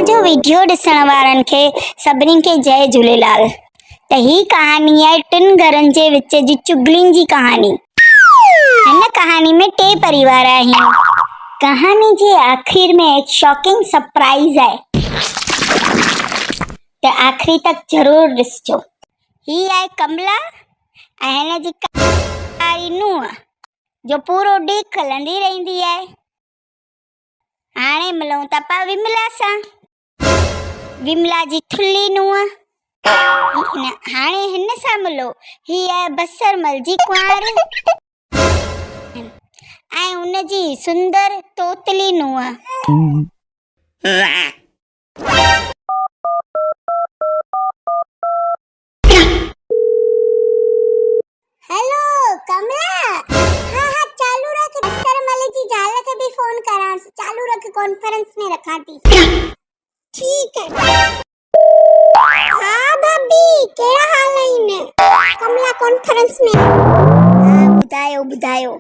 اسان جو ويڊيو ڏسڻ وارن کي سڀني کي جئي جهوليلال ته هي ڪهاڻي آهي ٽن گهرن جي وچ جي چغلين جي ڪهاڻي هن ڪهاڻي ۾ ٽي پريوار آهن ڪهاڻي جي آخر ۾ هڪ شاڪنگ سرپرائز آهي ته آخري تڪ ضرور ڏسجو هي آهي ڪملا ۽ هن جي ڪاري نونهن جو پورو ڏينهن کلندي رهندي آهي. هاڻي ملون ٿا پيا وملا سان. وملا جي ٿلهي نونهن. هاڻي هن سان ملو. هي آهي بصرمل جي ڪنوار ۽ ان جي سندر طوطلي نونهن. هيلو ڪملا ها ها چالو رک اثر مل جي زال کي به فون ڪرانس چالو رک ڪانفرنس ۾ رکان ٿي ٺيڪ آهي ها ڀاڀي ڪهڙا حال آهن ڪملا ڪانفرنس ۾ ها ٻڌايو ٻڌايو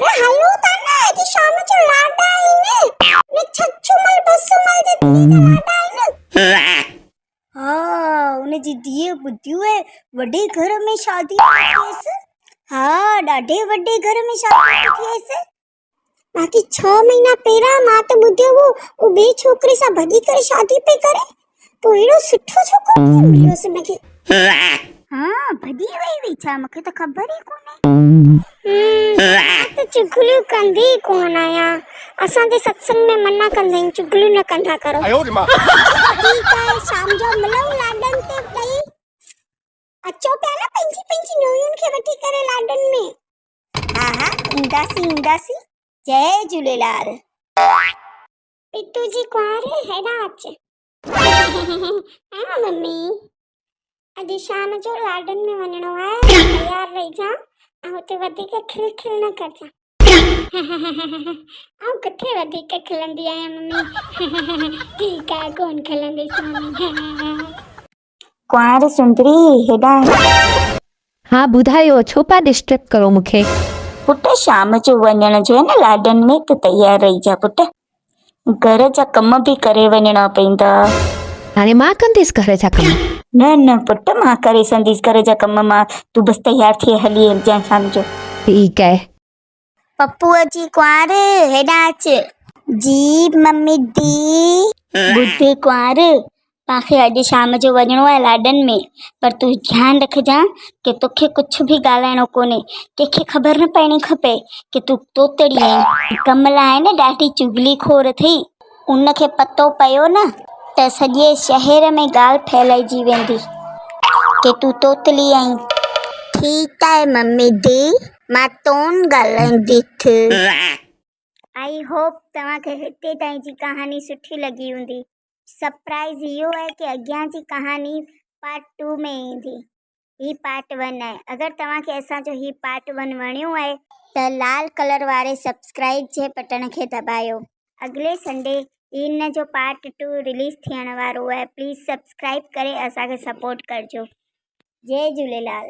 اري هلو ٿا نه اڄ شام جو لاڏا آهن نه ڇڇو مل بسو مل جي ڌيء جا لاڏا آهن ها ان جي ڌيء ٻڌيو آهي وڏي گهر ۾ شادي ٿي ٿئيس ها ڏاڍي وڏي گهر ۾ شادي ٿي ٿئيس باقي ڇهه مهينا پهريان مان ته ٻڌيو هو هو ٻي ڇوڪري سان ڀڄي ڪري شادي پئي ڪري پوء اهڙو سٺو ڇوڪرو ڪيئن مليس ان کي ها ڀڄي وئي هئي ڇا مونکي ته خبر ئي ڪونهي مان ته چغليون ڪندي ئي ڪونه آهيان. اسان جي ستسنگ ۾ منع ڪندا آهن چغليون نه ڪندا ڪرو. ٺيڪ آهي شام جو ملون لاڏن تي ٻئي. اچو پيا نه پنهنجي پنهنجي نويون کي وٺي ڪري لاڏن ۾. ها ها اينداسين اينداسين جئي جهوليلال. پتو جي ڪنوار هيڏانهن اچ. ها ممي اڄ شام جو لاڏن ۾ وڃڻو آهي تيار رهجان ۽ هتي وڌيڪ کل کل نه ڪجان آئون ڪٿي وڌيڪ کلندي آهيان ممي ٺيڪ آهي ڪون کلنديس ممي ڪنوار سندري هيڏانهن. ها ٻڌايو ڇو پيا ڊسٽرب ڪرو مون کي. پٽ شام جو وڃڻ جو آهي نه لاڏن ۾ ته تيار رهجان پٽ گهر جا ڪم به ڪري وڃڻا پوندا. هاڻي مان ڪنديس گهر جا ڪم. نه نه پٽ مان ڪري سنديس گهر جا ڪم مان تون بس تيار ٿي هلي هلجان شام جو. ٺيڪ آهي. پپوء جي ڪنوار هيڏانهن اچ. جي ممي the. ٻڌ ڪنوار، پان کي اڄ شام جو وڃڻو آهي لاڏن ۾، پر تون ڌيان رکجان ڪي توکي ڪجهه به ڳالهائڻو ڪونهي، ڪنهن کي خبر نه پئڻي کپي ڪي تون توتڙي آهين. ڪملا آهي نه ڏاڍي چغلي خور اٿئي، ان کي پتو پيو نه ته سڄي شهر ۾ ڳالهه ڦهلائجي ويندي ڪي تون توتلي آهين. ٺيڪ آهي ممي the. مان تون ڳالهائيندي ٿ. I hope توهان کي هتي تائين جي ڪهاڻي سٺي لڳي هوندي. سرپرائز اهو آهي ڪي اڳيان جي ڪهاڻي پارٽ ٽو ۾ ايندي. هي پارٽ ون آهي. اگر توهان کي اسان جو هي پارٽ ون وڻيو آهي ته لال ڪلر واري سبسڪرائب جي بٽڻ کي دٻايو. اڳلي سنڊي ان جو پارٽ ٽو رليز ٿيڻ وارو آهي پليز سبسڪرائب ڪري اسان کي سپورٽ ڪرجو. جئي جهوليلال.